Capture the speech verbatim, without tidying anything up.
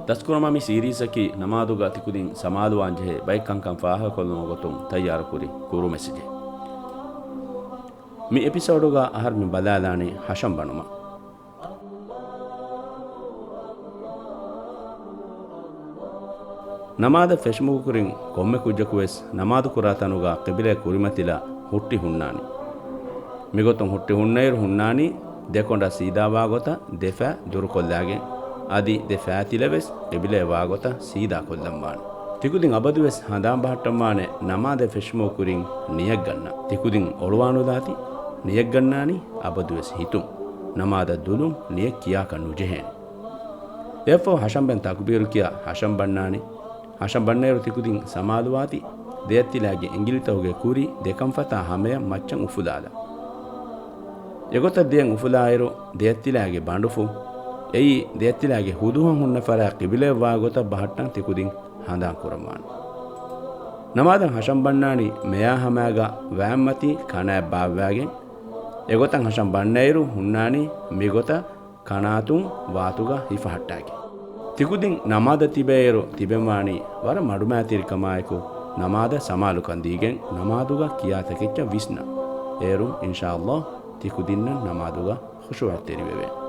ދަސްކުރަމާ މި ސީރީޒަކީ ނަމާދުގަ ތިކުދިން ސަމާލުވާންޖެހޭ ބައެއް ކަންކަން ފާހަގަކޮށްލުމުގެ ގޮތުން ތައްޔާރުކުރި ކުރު މެސެޖެއް. މި އެޕިސޯޑުގަ އަހަރުމެން ބަލާލާނީ ހަށަން ބަނުމަށް. ނަމާދަށް ފެށުމުގެ ކުރިން ކޮންމެ ކުއްޖަކުވެސް ނަމާދު ކުރާ ތަނުގަ ޤިބިލައަށް ކުރިމަތިލާ ހުއްޓި ހުންނާނެ. މިގޮތުން ހުއްޓި ހުންނައިރު ހުންނާނީ ދެކޮނޑަށް ސީދާވާ ގޮތަށް ދެފަ ދުރުކޮށްލާގެން، އަދި ދެ ފައިތިލަވެސް ޤިބިލައަށް ވާގޮތަށް ސީދާކޮށްލަންވާނެ. ތިކުދިން އަބަދުވެސް ހަނދާން ބަހައްޓަންވާނެ ނަމާދަށް ފެށުމުގެ ކުރިން ނިޔަތްގަންނަން. ތިކުދިން އޮޅުވާނުލާތި ނިޔަތްގަންނާނީ އަބަދުވެސް ހިތުން. ނަމާދަށް ދުލުން ނިޔަތް ކިޔާކަށް ނުޖެހޭނެ. އެއަށްފަހު ހަށަންބެން ތަކުބީރު ކިޔާ ހަށަން ބަންނާނެ. ހަށަން ބަންނައިރު ތިކުދިން ސަމާލުވާތި ދެއަތްތިލާގެ އިނގިލިތަކުގެ ކުރި ދެކަންފަތާ ހަމަޔަށް މައްޗަށް އުފުލާލަން. އެގޮތަށް ދެއަތް އުފުލާއިރު ދެއަތްތިލާގެ ބަނޑުފުށް، އެއީ ދެއަތްތިލާގެ ހުދުހަށް ހުންނަ ފަރާތް ޤިބިލައަށް ވާގޮތަށް ބަހައްޓަން ތިކުދިން ހަނދާން ކުރަންވާނެ. ނަމާދަށް ހަށަން ބަންނާނީ މެޔާ ހަމަޔަށް ވައިންމަތީ ކަނާތް ބާއްވާގެން. އެގޮތަށް ހަށަން ބަންނައިރު ހުންނާނީ މިގޮތަށް ކަނާތުން ވާތުގަ ހިފަހައްޓާގެން. ތިކުދިން ނަމާދަށް ތިބޭއިރު ތިބެންވާނީ ވަރަށް މަޑުމައިތިރިކަމާއެކު ނަމާދަށް ސަމާލުކަން ދީގެން ނަމާދުގަ ކިޔާ ތަކެއްޗަށް ވިސްނަން. އޭރު އިންޝާﷲ ތިކުދިންނަށް ނަމާދުގަ ޚުޝޫޢަތްތެރިވެވޭ.